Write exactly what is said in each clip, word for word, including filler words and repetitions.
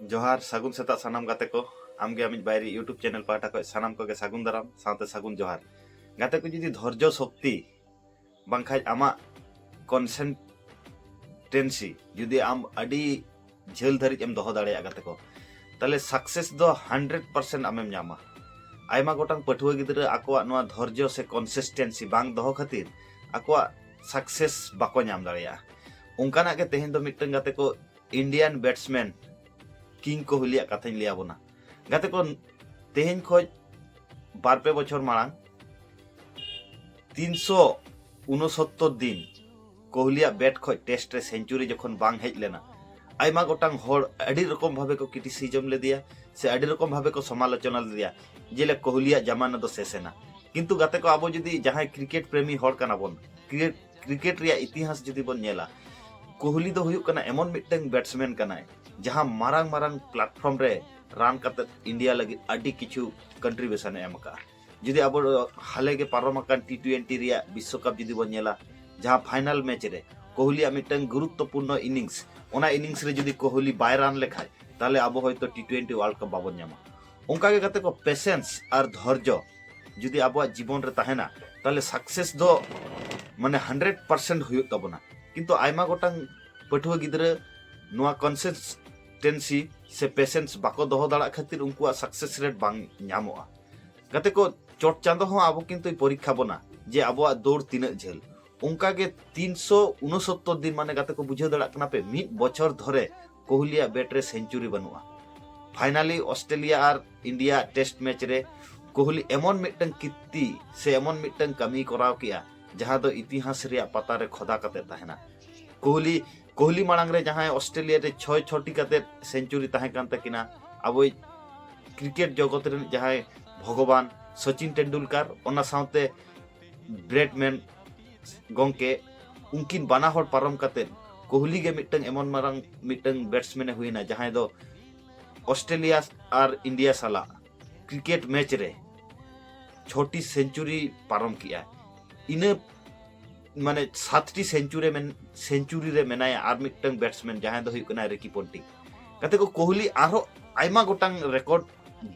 ᱡᱚᱦᱟᱨ, ᱥᱟᱹᱜᱩᱱ ᱥᱮᱛᱟᱜ ᱥᱟᱱᱟᱢ ᱜᱟᱛᱮ ᱠᱚ᱾ ᱟᱢᱜᱮ ᱟᱢᱤᱡ ᱵᱟᱭᱨᱤ YouTube ᱪᱮᱱᱮᱞ ᱯᱟᱦᱴᱟ ᱠᱷᱚᱱ ᱥᱟᱱᱟᱢ ᱠᱚᱜᱮ ᱥᱟᱹᱜᱩᱱ ᱫᱟᱨᱟᱢ ᱥᱟᱶᱛᱮ ᱥᱟᱹᱜᱩᱱ ᱡᱚᱦᱟᱨ᱾ ᱜᱟᱛᱮ ᱠᱚ, ᱡᱩᱫᱤ ᱫᱷᱳᱨᱡᱚ ᱥᱚᱠᱛᱤ ᱵᱟᱝᱠᱷᱟᱡ ᱟᱢᱟᱜ ᱠᱚᱱᱥᱮᱱᱴᱨᱮᱱᱥᱤ ᱡᱩᱫᱤ ᱟᱢ ᱟᱹᱰᱤ ᱡᱷᱟᱹᱞ ᱫᱷᱟᱹᱨᱤᱡ ᱮᱢ ᱫᱚᱦᱚ ᱫᱟᱲᱮᱭᱟᱜᱼᱟ ᱜᱟᱛᱮ ᱠᱚ, ᱛᱟᱦᱞᱮ ᱥᱟᱠᱥᱮᱥ ᱫᱚ ᱦᱟᱱᱰᱨᱮᱰ ᱯᱟᱨᱥᱮᱱᱴ ᱟᱢᱮᱢ ᱧᱟᱢᱟ᱾ ᱟᱭᱢᱟ ᱜᱚᱴᱟᱝ ᱯᱟᱹᱴᱷᱩᱣᱟᱹ ᱜᱤᱫᱽᱨᱟᱹ ᱟᱠᱚᱣᱟᱜ ᱱᱚᱣᱟ ᱫᱷᱳᱨᱡᱚ ᱥᱮ ᱠᱚᱱᱥᱤᱥᱴᱮᱱᱥᱤ ᱵᱟᱝ ᱫᱚᱦᱚ ᱠᱷᱟᱹᱛᱤᱨ ᱟᱠᱚᱣᱟᱜ ᱥᱟᱠᱥᱮᱥ ᱵᱟᱠᱚ ᱧᱟᱢ ᱫᱟᱲᱮᱭᱟᱜᱼᱟ᱾ ᱚᱱᱠᱟᱱᱟᱜ ᱜᱮ ᱛᱮᱦᱮᱧ ᱫᱚ ᱢᱤᱫᱴᱟᱝ ᱜᱟᱛᱮ ᱠᱚ ᱤᱱᱰᱤᱭᱟᱱ ᱵᱮᱴᱥᱢᱮᱱ ᱠᱤᱝ ᱠᱳᱦᱞᱤᱭᱟᱜ ᱠᱟᱛᱷᱟᱧ ᱞᱟᱹᱭ ᱟᱵᱚᱱᱟ᱾ ᱜᱟᱛᱮ ᱠᱚ, ᱛᱮᱦᱮᱧ ᱠᱷᱚᱡ ᱵᱟᱨ ᱯᱮ ᱵᱚᱪᱷᱚᱨ ᱢᱟᱲᱟᱝ ᱛᱤᱱᱥᱚ ᱩᱱᱚᱥᱚᱛᱛᱚᱨ ᱫᱤᱱ ᱠᱳᱦᱞᱤᱭᱟᱜ ᱵᱮᱴ ᱠᱷᱚᱡ ᱴᱮᱥᱴ ᱨᱮ ᱥᱮᱧᱪᱩᱨᱤ ᱡᱚᱠᱷᱚᱱ ᱵᱟᱝ ᱦᱮᱡ ᱞᱮᱱᱟ, ᱟᱭᱢᱟ ᱜᱚᱴᱟᱝ ᱦᱚᱲ ᱟᱹᱰᱤ ᱨᱚᱠᱚᱢ ᱵᱷᱟᱵᱮ ᱠᱚ ᱠᱨᱤᱴᱤᱥᱤᱡᱚᱢ ᱞᱮᱫᱮᱭᱟ ᱥᱮ ᱟᱹᱰᱤ ᱨᱚᱠᱚᱢ ᱵᱷᱟᱵᱮ ᱠᱚ ᱥᱚᱢᱟᱞᱳᱪᱚᱱᱟ ᱞᱮᱫᱮᱭᱟ, ᱡᱮᱞᱮᱠᱟ ᱠᱳᱦᱞᱤᱭᱟᱜ ᱡᱟᱢᱟᱱᱟ ᱫᱚ ᱥᱮᱥ ᱮᱱᱟ᱾ ᱠᱤᱱᱛᱩ ᱜᱟᱛᱮ ᱠᱚ, ᱟᱵᱚ ᱡᱩᱫᱤ ᱡᱟᱦᱟᱸᱭ ᱠᱨᱤᱠᱮᱴ ᱯᱨᱮᱢᱤ ᱦᱚᱲ ᱠᱟᱱᱟ ᱵᱚᱱ, ᱠᱨᱤᱠᱮᱴ, ᱠᱨᱤᱠᱮᱴ ᱨᱮᱭᱟᱜ ᱤᱛᱤᱦᱟᱥ ᱡᱩᱫᱤ ᱵᱚᱱ ᱧᱮᱞᱟ, ᱠᱳᱦᱞᱤ ᱫᱚ ᱦᱩᱭᱩᱜ ᱠᱟᱱᱟ ᱮᱢᱚᱱ ᱢᱤᱫᱴᱟᱝ ᱵᱮᱴᱥᱢᱮᱱ ᱠᱟᱱᱟᱭ, ᱡᱟᱦᱟᱸ ᱢᱟᱨᱟᱝ ᱢᱟᱨᱟᱝ ᱯᱞᱟᱴᱯᱷᱚᱨᱢ ᱨᱮ ᱨᱟᱱ ᱠᱟᱛᱮ ᱤᱱᱰᱤᱭᱟ ᱞᱟᱹᱜᱤᱫ ᱟᱹᱰᱤ ᱠᱤᱪᱷᱩ ᱠᱚᱱᱴᱨᱤᱵᱤᱭᱩᱥᱚᱱ ᱮ ᱮᱢ ᱟᱠᱟᱫᱼᱟ᱾ ᱡᱩᱫᱤ ᱟᱵᱚ ᱦᱟᱞᱮ ᱜᱮ ᱯᱟᱨᱚᱢ ᱟᱠᱟᱱ ᱴᱤ ᱴᱩᱭᱮᱱᱴᱤ ᱨᱮᱭᱟᱜ ᱵᱤᱥᱥᱚᱠᱟᱯ ᱡᱩᱫᱤ ᱵᱚᱱ ᱧᱮᱞᱟ, ᱡᱟᱦᱟᱸ ᱯᱷᱟᱭᱱᱟᱞ ᱢᱮᱪ ᱨᱮ ᱠᱳᱦᱞᱤᱭᱟᱜ ᱢᱤᱫᱴᱟᱝ ᱜᱩᱨᱩᱛᱛᱚᱯᱩᱨᱱᱚ ᱤᱱᱤᱝᱥ, ᱚᱱᱟ ᱤᱱᱤᱝᱥ ᱨᱮ ᱡᱩᱫᱤ ᱠᱳᱦᱞᱤ ᱵᱟᱭ ᱨᱟᱱ ᱞᱮᱠᱷᱟᱡ, ᱛᱟᱦᱞᱮ ᱟᱵᱚ ᱦᱚᱭᱛᱳ ᱴᱤ ᱴᱩᱭᱮᱱᱴᱤ ᱣᱟᱨᱞᱰ ᱠᱟᱯ ᱵᱟᱵᱚᱱ ᱧᱟᱢᱟ᱾ ᱚᱱᱠᱟ ᱜᱮ ᱜᱟᱛᱮ ᱠᱚ, ᱯᱮᱥᱮᱱᱥ ᱟᱨ ᱫᱷᱳᱨᱡᱚ ᱡᱩᱫᱤ ᱟᱵᱚᱣᱟᱜ ᱡᱤᱵᱚᱱ ᱨᱮ ᱛᱟᱦᱮᱱᱟ, ᱛᱟᱦᱞᱮ ᱥᱟᱠᱥᱮᱥ ᱫᱚ ᱢᱟᱱᱮ ᱦᱟᱱᱰᱨᱮᱰ ᱯᱟᱨᱥᱮᱱᱴ ᱦᱩᱭᱩᱜ ᱛᱟᱵᱚᱱᱟ᱾ ᱠᱤᱱᱛᱩ ᱟᱭᱢᱟ ᱜᱚᱴᱟᱝ ᱯᱟᱹᱴᱷᱩᱣᱟᱹ ᱜᱤᱫᱽᱨᱟᱹ ᱱᱚᱣᱟ ᱠᱚᱱᱥᱤᱥᱴᱮᱱᱥᱤ ᱥᱮ ᱯᱮᱥᱮᱱᱥ ᱵᱟᱠᱚ ᱫᱚᱦᱚ ᱫᱟᱲᱮᱭᱟᱜ ᱠᱷᱟᱹᱛᱤᱨ ᱩᱱᱠᱩᱣᱟᱜ ᱥᱟᱠᱥᱮᱥ ᱨᱮᱴ ᱵᱟᱝ ᱧᱟᱢᱚᱜᱼᱟ᱾ ᱜᱟᱛᱮ ᱠᱚ, ᱪᱚᱴ ᱪᱟᱸᱫᱚ ᱦᱚᱸ ᱟᱵᱚ ᱠᱤᱱᱛᱩᱭ ᱯᱚᱨᱤᱠᱠᱷᱟ ᱵᱚᱱᱟ ᱡᱮ ᱟᱵᱚᱣᱟᱜ ᱫᱟᱹᱲ ᱛᱤᱱᱟᱹᱜ ᱡᱷᱟᱹᱞ᱾ ᱚᱱᱠᱟ ᱜᱮ ᱛᱤᱱᱥᱚ ᱩᱱᱚᱥᱚᱛᱛᱚᱨ ᱫᱤᱱ, ᱢᱟᱱᱮ ᱜᱟᱛᱮ ᱠᱚ, ᱵᱩᱡᱷᱟᱹᱣ ᱫᱟᱲᱮᱭᱟᱜ ᱠᱟᱱᱟ ᱯᱮ, ᱢᱤᱫ ᱵᱚᱪᱷᱚᱨ ᱫᱷᱚᱨᱮ ᱠᱳᱦᱞᱤᱭᱟᱜ ᱵᱮᱴ ᱨᱮ ᱥᱮᱧᱪᱩᱨᱤ ᱵᱟᱹᱱᱩᱜᱼᱟ᱾ ᱯᱷᱟᱭᱱᱟᱞᱤ ᱚᱥᱴᱨᱮᱞᱤᱭᱟ ᱟᱨ ᱤᱱᱰᱤᱭᱟ ᱴᱮᱥᱴ ᱢᱮᱪ ᱨᱮ ᱠᱳᱦᱞᱤ ᱮᱢᱚᱱ ᱢᱤᱫᱴᱟᱝ ᱠᱤᱨᱛᱤ ᱥᱮ ᱮᱢᱚᱱ ᱢᱤᱫᱴᱟᱝ ᱠᱟᱹᱢᱤ ᱠᱚᱨᱟᱣ ᱠᱮᱜᱼᱟ, ᱡᱟᱦᱟᱸ ᱫᱚ ᱤᱛᱤᱦᱟᱥ ᱨᱮᱭᱟᱜ ᱯᱟᱛᱟ ᱨᱮ ᱠᱷᱚᱫᱟ ᱠᱟᱛᱮ ᱛᱟᱦᱮᱱᱟ᱾ ᱠᱳᱦᱞᱤ, ᱠᱳᱦᱞᱤ ᱢᱟᱲᱟᱝ ᱨᱮ ᱡᱟᱦᱟᱸᱭ ᱚᱥᱴᱨᱮᱞᱤᱭᱟ ᱨᱮ ᱪᱷᱚᱭ ᱪᱷᱚᱴᱤ ᱠᱟᱛᱮ ᱥᱮᱧᱪᱩᱨᱤ ᱛᱟᱦᱮᱸ ᱠᱟᱱ ᱛᱟᱹᱠᱤᱱᱟ, ᱟᱵᱚᱭᱤᱡ ᱠᱨᱤᱠᱮᱴ ᱡᱚᱜᱚᱛ ᱨᱮᱱ ᱡᱟᱦᱟᱸᱭ ᱵᱷᱚᱜᱚᱵᱟᱱ ᱥᱚᱪᱤᱱ ᱴᱮᱱᱰᱩᱞᱠᱟᱨ, ᱚᱱᱟ ᱥᱟᱶᱛᱮ ᱵᱨᱮᱰᱢᱮᱱ ᱜᱚᱝᱠᱮ, ᱩᱱᱠᱤᱱ ᱵᱟᱱᱟ ᱦᱚᱲ ᱯᱟᱨᱚᱢ ᱠᱟᱛᱮ ᱠᱳᱦᱞᱤ ᱜᱮ ᱢᱤᱫᱴᱟᱝ ᱮᱢᱚᱱ ᱢᱟᱨᱟᱝ ᱢᱤᱫᱴᱟᱝ ᱵᱮᱴᱥᱢᱮᱱ ᱮ ᱦᱩᱭᱱᱟ, ᱡᱟᱦᱟᱸᱭ ᱫᱚ ᱚᱥᱴᱨᱮᱞᱤᱭᱟ ᱟᱨ ᱤᱱᱰᱤᱭᱟ ᱥᱟᱞᱟᱜ ᱠᱨᱤᱠᱮᱴ ᱢᱮᱪ ᱨᱮ ᱪᱷᱚᱴᱤ ᱥᱮᱧᱪᱩᱨᱤ ᱯᱟᱨᱚᱢ ᱠᱮᱜᱼᱟ᱾ ᱤᱱᱟᱹ ᱢᱟᱱᱮ ᱥᱟᱛᱴᱤ ᱥᱮᱧᱪᱩᱨᱤ ᱢᱮᱱ-, ᱥᱮᱧᱪᱩᱨᱤ ᱨᱮ ᱢᱮᱱᱟᱭᱟ ᱟᱨ ᱢᱤᱫᱴᱟᱝ ᱵᱮᱴᱥᱢᱮᱱ, ᱡᱟᱦᱟᱸᱭ ᱫᱚ ᱦᱩᱭᱩᱜ ᱠᱟᱱᱟ ᱨᱤᱠᱤ ᱯᱚᱱᱴᱤᱝ᱾ ᱜᱟᱛᱮ ᱠᱚ, ᱠᱳᱦᱞᱤ ᱟᱨᱦᱚᱸ ᱟᱭᱢᱟ ᱜᱚᱴᱟᱝ ᱨᱮᱠᱚᱨᱰ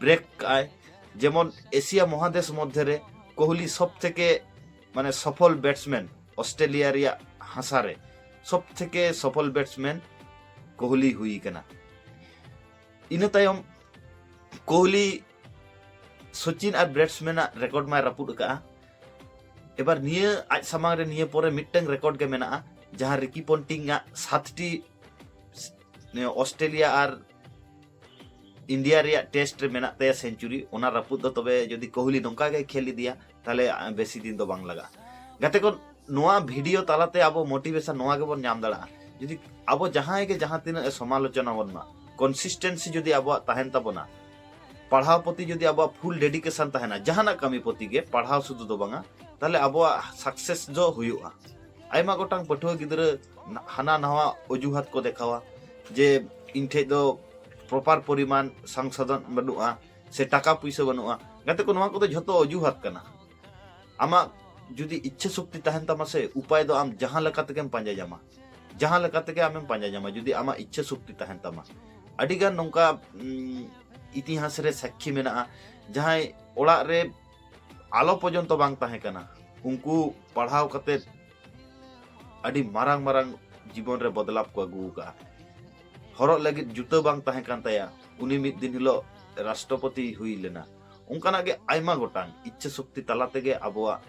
ᱵᱨᱮᱠ ᱠᱟᱜᱼᱟᱭ᱾ ᱡᱮᱢᱚᱱ ᱮᱥᱤᱭᱟ ᱢᱚᱦᱟᱫᱮᱥ ᱢᱚᱫᱽᱫᱷᱮ ᱨᱮ ᱠᱳᱦᱞᱤ ᱥᱚᱵ ᱛᱷᱮᱠᱮ ᱢᱟᱱᱮ ᱥᱚᱯᱷᱚᱞ ᱵᱮᱴᱥᱢᱮᱱ ᱚᱥᱴᱨᱮᱞᱤᱭᱟ ᱨᱮᱭᱟᱜ ᱦᱟᱥᱟ ᱨᱮ ᱥᱚᱵ ᱛᱷᱮᱠᱮ ᱥᱚᱯᱷᱚᱞ ᱵᱮᱴᱥᱢᱮᱱ ᱠᱳᱦᱞᱤ ᱦᱩᱭ ᱠᱟᱱᱟ᱾ ᱤᱱᱟᱹ ᱛᱟᱭᱚᱢ ᱠᱳᱦᱞᱤ ᱥᱚᱪᱤᱱ ᱟᱨ ᱵᱨᱮᱴᱥᱢᱮᱱ ᱟᱜ ᱨᱮᱠᱚᱨᱰ ᱢᱟᱭ ᱨᱟᱹᱯᱩᱫ ᱟᱠᱟᱫᱼᱟ᱾ ᱮᱵᱟᱨ ᱱᱤᱭᱟᱹ ᱟᱡ ᱥᱟᱢᱟᱝ ᱨᱮ ᱱᱤᱭᱟᱹ ᱯᱚᱨᱮ ᱢᱤᱫᱴᱟᱝ ᱨᱮᱠᱚᱨᱰ ᱜᱮ ᱢᱮᱱᱟᱜᱼᱟ, ᱡᱟᱦᱟᱸ ᱨᱤᱠᱤ ᱯᱚᱱᱴᱤᱝ ᱟᱜ ᱥᱟᱛᱴᱤ ᱱᱤᱭᱟᱹ ᱚᱥᱴᱨᱮᱞᱤᱭᱟ ᱟᱨ ᱤᱱᱰᱤᱭᱟ ᱨᱮᱭᱟᱜ ᱴᱮᱥᱴ ᱨᱮ ᱢᱮᱱᱟᱜ ᱛᱟᱭᱟ ᱥᱮᱧᱪᱩᱨᱤ, ᱚᱱᱟ ᱨᱟᱹᱯᱩᱫ ᱫᱚ ᱛᱚᱵᱮ ᱡᱩᱫᱤ ᱠᱳᱦᱞᱤ ᱱᱚᱝᱠᱟ ᱜᱮ ᱠᱷᱮᱞ ᱤᱫᱤᱭᱟ, ᱛᱟᱦᱞᱮ ᱵᱮᱥᱤ ᱫᱤᱱ ᱫᱚ ᱵᱟᱝ ᱞᱟᱜᱟᱜᱼᱟ᱾ ᱜᱟᱛᱮ ᱠᱚ, ᱱᱚᱣᱟ ᱵᱷᱤᱰᱤᱭᱳ ᱛᱟᱞᱟᱛᱮ ᱟᱵᱚ ᱢᱳᱴᱤᱵᱷᱮᱥᱚᱱ ᱱᱚᱣᱟ ᱜᱮᱵᱚᱱ ᱧᱟᱢ ᱫᱟᱲᱮᱭᱟᱜᱼᱟ, ᱡᱩᱫᱤ ᱟᱵᱚ ᱡᱟᱦᱟᱸᱭ ᱜᱮ ᱡᱟᱦᱟᱸ ᱛᱤᱱᱟᱹᱜ ᱮ ᱥᱚᱢᱟᱞᱳᱪᱚᱱᱟ ᱵᱚᱱ ᱢᱟ, ᱠᱚᱱᱥᱤᱥᱴᱮᱱᱥᱤ ᱡᱩᱫᱤ ᱟᱵᱚᱣᱟᱜ ᱛᱟᱦᱮᱱ ᱛᱟᱵᱚᱱᱟ, ᱯᱟᱲᱦᱟᱣ ᱯᱨᱚᱛᱤ ᱡᱩᱫᱤ ᱟᱵᱚᱣᱟᱜ ᱯᱷᱩᱞ ᱰᱮᱰᱤᱠᱮᱥᱚᱱ ᱛᱟᱦᱮᱱᱟ ᱡᱟᱦᱟᱱᱟᱜ ᱠᱟᱹᱢᱤ ᱯᱨᱚᱛᱤ ᱜᱮ, ᱯᱟᱲᱦᱟᱣ ᱥᱩᱫᱷᱩ ᱫᱚ ᱵᱟᱝᱟ, ᱛᱟᱦᱞᱮ ᱟᱵᱚᱣᱟᱜ ᱥᱟᱠᱥᱮᱥ ᱫᱚ ᱦᱩᱭᱩᱜᱼᱟ᱾ ᱟᱭᱢᱟ ᱜᱚᱴᱟᱝ ᱯᱟᱹᱴᱷᱩᱣᱟᱹ ᱜᱤᱫᱽᱨᱟᱹ ᱦᱟᱱᱟ ᱱᱟᱣᱟ ᱚᱡᱩᱦᱟᱛ ᱠᱚ ᱫᱮᱠᱷᱟᱣᱟ ᱡᱮ ᱤᱧ ᱴᱷᱮᱡ ᱫᱚ ᱯᱨᱚᱯᱟᱨ ᱯᱚᱨᱤᱢᱟᱱ ᱥᱚᱝᱥᱟᱫᱷᱚᱱ ᱵᱟᱹᱱᱩᱜᱼᱟ ᱥᱮ ᱴᱟᱠᱟ ᱯᱩᱭᱥᱟᱹ ᱵᱟᱹᱱᱩᱜᱼᱟ᱾ ᱜᱟᱛᱮ ᱠᱚ, ᱱᱚᱣᱟ ᱠᱚᱫᱚ ᱡᱷᱚᱛᱚ ᱚᱡᱩᱦᱟᱛ ᱠᱟᱱᱟ᱾ ᱟᱢᱟᱜ ᱡᱩᱫᱤ ᱤᱪᱪᱷᱟᱹ ᱥᱚᱠᱛᱤ ᱛᱟᱦᱮᱱ ᱛᱟᱢᱟ ᱥᱮ, ᱩᱯᱟᱭ ᱫᱚ ᱟᱢ ᱡᱟᱦᱟᱸ ᱞᱮᱠᱟ ᱛᱮᱜᱮᱢ ᱯᱟᱸᱡᱟ ᱧᱟᱢᱟ, ᱡᱟᱦᱟᱸ ᱞᱮᱠᱟ ᱛᱮᱜᱮ ᱟᱢᱮᱢ ᱯᱟᱸᱡᱟ ᱧᱟᱢᱟ, ᱡᱩᱫᱤ ᱟᱢᱟᱜ ᱤᱪᱪᱷᱟᱹ ᱥᱚᱠᱛᱤ ᱛᱟᱦᱮᱱ ᱛᱟᱢᱟ᱾ ᱟᱹᱰᱤᱜᱟᱱ ᱱᱚᱝᱠᱟ ᱩᱢ, ᱤᱛᱤᱦᱟᱥ ᱨᱮ ᱥᱟᱹᱠᱷᱤ ᱢᱮᱱᱟᱜᱼᱟ, ᱡᱟᱦᱟᱸᱭ ᱚᱲᱟᱜ ᱨᱮ ᱟᱞᱚ ᱯᱚᱨᱡᱚᱱᱛᱚ ᱵᱟᱝ ᱛᱟᱦᱮᱸ ᱠᱟᱱᱟ, ᱩᱱᱠᱩ ᱯᱟᱲᱦᱟᱣ ᱠᱟᱛᱮ ᱟᱹᱰᱤ ᱢᱟᱨᱟᱝ ᱢᱟᱨᱟᱝ ᱡᱤᱵᱚᱱ ᱨᱮ ᱵᱚᱫᱞᱟᱣ ᱠᱚ ᱟᱹᱜᱩ ᱟᱠᱟᱫᱼᱟ᱾ ᱦᱚᱨᱚᱜ ᱞᱟᱹᱜᱤᱫ ᱡᱩᱛᱟᱹ ᱵᱟᱝ ᱛᱟᱦᱮᱸ ᱠᱟᱱ ᱛᱟᱭᱟ, ᱩᱱᱤ ᱢᱤᱫ ᱫᱤᱱ ᱦᱤᱞᱳᱜ ᱨᱟᱥᱴᱨᱚᱯᱚᱛᱤ ᱦᱩᱭ ᱞᱮᱱᱟ᱾ ᱚᱱᱠᱟᱱᱟᱜ ᱜᱮ ᱟᱭᱢᱟ ᱜᱚᱴᱟᱝ ᱤᱪᱪᱷᱟᱹ ᱥᱚᱠᱛᱤ ᱛᱟᱞᱟ ᱛᱮᱜᱮ ᱟᱵᱚᱣᱟᱜ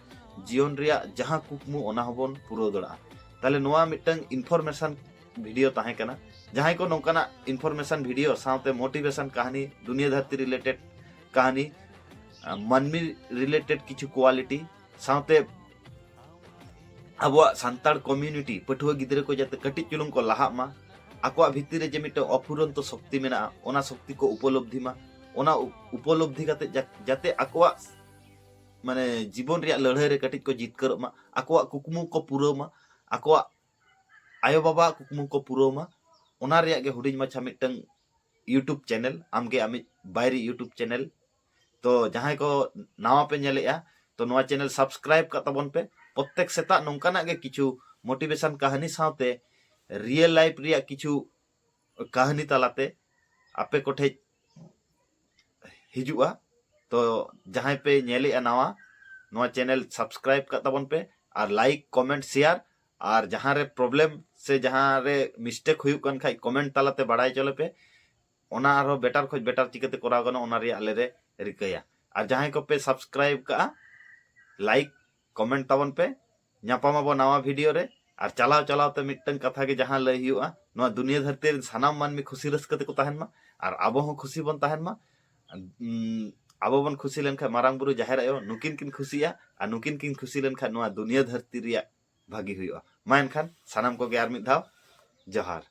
ᱡᱤᱭᱚᱱ ᱨᱮᱭᱟᱜ ᱡᱟᱦᱟᱸ ᱠᱩᱠᱢᱩ, ᱚᱱᱟ ᱦᱚᱸᱵᱚᱱ ᱯᱩᱨᱟᱹᱣ ᱫᱟᱲᱮᱭᱟᱜᱼᱟ᱾ ᱛᱟᱦᱞᱮ ᱱᱚᱣᱟ ᱢᱤᱫᱴᱟᱝ ᱤᱱᱯᱷᱚᱨᱢᱮᱥᱚᱱ ᱵᱷᱤᱰᱤᱭᱳ ᱛᱟᱦᱮᱸ ᱠᱟᱱᱟ᱾ ᱡᱟᱦᱟᱸᱭ ᱠᱚ ᱱᱚᱝᱠᱟᱱᱟᱜ ᱤᱱᱯᱷᱚᱨᱢᱮᱥᱚᱱ ᱵᱷᱤᱰᱤᱭᱳ ᱥᱟᱶᱛᱮ ᱢᱳᱴᱤᱵᱷᱮᱥᱚᱱ ᱠᱟᱹᱦᱱᱤ, ᱫᱩᱱᱤᱭᱟᱹ ᱫᱷᱟᱹᱨᱛᱤ ᱨᱤᱞᱮᱴᱮᱰ ᱠᱟᱹᱦᱱᱤ, ᱟᱸ, ᱢᱟᱹᱱᱢᱤ ᱨᱤᱞᱮᱴᱮᱰ ᱠᱤᱪᱷᱩ ᱠᱳᱣᱟᱞᱤᱴᱤ, ᱥᱟᱶᱛᱮ ᱟᱵᱚᱣᱟᱜ ᱥᱟᱱᱛᱟᱲ ᱠᱚᱢᱤᱭᱩᱱᱤᱴᱤ ᱯᱟᱹᱴᱷᱩᱣᱟᱹ ᱜᱤᱫᱽᱨᱟᱹ ᱠᱚ ᱡᱟᱛᱮ ᱠᱟᱹᱴᱤᱡ ᱪᱩᱞᱩᱝ ᱠᱚ ᱞᱟᱦᱟᱜ ᱢᱟ, ᱟᱠᱚᱣᱟᱜ ᱵᱷᱤᱛᱤᱨ ᱨᱮ ᱡᱮ ᱢᱤᱫᱴᱟᱝ ᱚᱯᱷᱩᱨᱚᱱᱛᱚ ᱥᱚᱠᱛᱤ ᱢᱮᱱᱟᱜᱼᱟ, ᱚᱱᱟ ᱥᱚᱠᱛᱤ ᱠᱚ ᱩᱯᱚᱞᱚᱵᱽᱫᱷᱤ ᱢᱟ, ᱚᱱᱟ ᱩ-, ᱩᱯᱚᱞᱚᱵᱽᱫᱷᱤ ᱠᱟᱛᱮ ᱡᱟ-, ᱡᱟᱛᱮ ᱟᱠᱚᱣᱟᱜ ᱢᱟᱱᱮ ᱡᱤᱵᱚᱱ ᱨᱮᱭᱟᱜ ᱞᱟᱹᱲᱦᱟᱹᱭ ᱨᱮ ᱠᱟᱹᱴᱤᱡ ᱠᱚ ᱡᱤᱛᱠᱟᱹᱨᱚᱜ ᱢᱟ, ᱟᱠᱚᱣᱟᱜ ᱠᱩᱠᱢᱩ ᱠᱚ ᱯᱩᱨᱟᱹᱣ ᱢᱟ, ᱟᱠᱚᱣᱟᱜ ᱟᱭᱳᱼᱵᱟᱵᱟᱣᱟᱜ ᱠᱩᱠᱢᱩ ᱠᱚ ᱯᱩᱨᱟᱹᱣ ᱢᱟ, ᱚᱱᱟ ᱨᱮᱭᱟᱜ ᱜᱮ ᱦᱩᱰᱤᱧ ᱢᱟᱪᱷᱟ ᱢᱤᱫᱴᱟᱝ YouTube ᱪᱮᱱᱮᱞ, ᱟᱢᱜᱮ ᱟᱢᱤᱡ ᱵᱟᱭᱨᱤ YouTube ᱪᱮᱱᱮᱞ᱾ ᱛᱚ ᱡᱟᱦᱟᱸᱭ ᱠᱚ ᱱᱟᱣᱟ ᱯᱮ ᱧᱮᱞᱮᱜᱼᱟ, ᱛᱚ ᱱᱚᱣᱟ ᱪᱮᱱᱮᱞ ᱥᱟᱵᱥᱠᱨᱟᱭᱤᱵ ᱠᱟᱜ ᱛᱟᱵᱚᱱ ᱯᱮ᱾ ᱯᱨᱚᱛᱛᱮᱠ ᱥᱮᱛᱟᱜ ᱱᱚᱝᱠᱟᱱᱟᱜ ᱜᱮ ᱠᱤᱪᱷᱩ ᱢᱳᱴᱤᱵᱷᱮᱥᱚᱱ ᱠᱟᱹᱦᱱᱤ ᱥᱟᱶᱛᱮ ᱨᱤᱭᱮᱞ ᱞᱟᱭᱤᱯᱷ ᱨᱮᱭᱟᱜ ᱠᱤᱪᱷᱩ ᱠᱟᱹᱦᱱᱤ ᱛᱟᱞᱟᱛᱮ ᱟᱯᱮ ᱠᱚᱴᱷᱮᱡ ᱦᱤᱡᱩᱜᱼᱟ᱾ ᱛᱚ ᱡᱟᱦᱟᱸᱭ ᱯᱮ ᱧᱮᱞᱮᱜᱼᱟ ᱱᱟᱣᱟ, ᱱᱚᱣᱟ channel subscribe ᱠᱟᱜ ᱛᱟᱵᱚᱱ ᱯᱮ, ᱟᱨ like, comment, share, ᱟᱨ ᱡᱟᱦᱟᱸ ᱨᱮ problem ᱥᱮ ᱡᱟᱦᱟᱸ ᱨᱮ mistake ᱦᱩᱭᱩᱜ ᱠᱟᱱ ᱠᱷᱟᱡ comment ᱛᱟᱞᱟᱛᱮ ᱵᱟᱲᱟᱭ ᱦᱚᱪᱚ ᱞᱮᱯᱮ᱾ ᱚᱱᱟ ᱟᱨᱦᱚᱸ better ᱠᱷᱚᱡ better ᱪᱤᱠᱟᱹᱛᱮ ᱠᱚᱨᱟᱣ ᱜᱟᱱᱚᱜᱼᱟ, ᱚᱱᱟ ᱨᱮᱭᱟᱜ ᱟᱞᱮ ᱞᱮ ᱨᱤᱠᱟᱹᱭᱟ᱾ ᱟᱨ ᱡᱟᱦᱟᱸᱭ ᱠᱚᱯᱮ subscribe ᱠᱟᱜᱼᱟ, like, comment ᱛᱟᱵᱚᱱ ᱯᱮ᱾ ᱧᱟᱯᱟᱢ ᱟᱵᱚ ᱱᱟᱣᱟ video ᱨᱮ᱾ ᱟᱨ ᱪᱟᱞᱟᱣ ᱪᱟᱞᱟᱣ ᱛᱮ ᱢᱤᱫᱴᱟᱝ ᱠᱟᱛᱷᱟ ᱜᱮ ᱡᱟᱦᱟᱸ ᱞᱟᱹᱭ ᱦᱩᱭᱩᱜᱼᱟ, ᱱᱚᱣᱟ ᱫᱩᱱᱤᱭᱟᱹ ᱫᱷᱟᱹᱨᱛᱤ ᱨᱮᱱ ᱥᱟᱱᱟᱢ ᱢᱟᱹᱱᱢᱤ ᱠᱷᱩᱥᱤ ᱨᱟᱹᱥᱠᱟᱹ ᱛᱮᱠᱚ ᱛᱟᱦᱮᱱ ᱢᱟ, ᱟᱨ ᱟᱵᱚ ᱦᱚᱸ ᱠᱷᱩᱥᱤ ᱵᱚᱱ ᱛᱟᱦᱮᱱ ᱢᱟ᱾ ᱩᱢ, ᱟᱵᱚ ᱵᱚᱱ ᱠᱷᱩᱥᱤ ᱞᱮᱱᱠᱷᱟᱱ ᱢᱟᱨᱟᱝ ᱵᱩᱨᱩ, ᱡᱟᱦᱮᱨ ᱟᱭᱳ ᱱᱩᱠᱤᱱ ᱠᱤᱱ ᱠᱷᱩᱥᱤᱜᱼᱟ, ᱟᱨ ᱱᱩᱠᱤᱱ ᱠᱤᱱ ᱠᱷᱩᱥᱤ ᱞᱮᱱᱠᱷᱟᱱ ᱱᱚᱣᱟ ᱫᱩᱱᱤᱭᱟᱹ ᱫᱷᱟᱹᱨᱛᱤ ᱨᱮᱭᱟᱜ ᱵᱷᱟᱹᱜᱤ ᱦᱩᱭᱩᱜᱼᱟ᱾ ᱢᱟ ᱮᱱᱠᱷᱟᱱ ᱥᱟᱱᱟᱢ ᱠᱚᱜᱮ ᱟᱨ ᱢᱤᱫ ᱫᱷᱟᱣ ᱡᱚᱦᱟᱨ᱾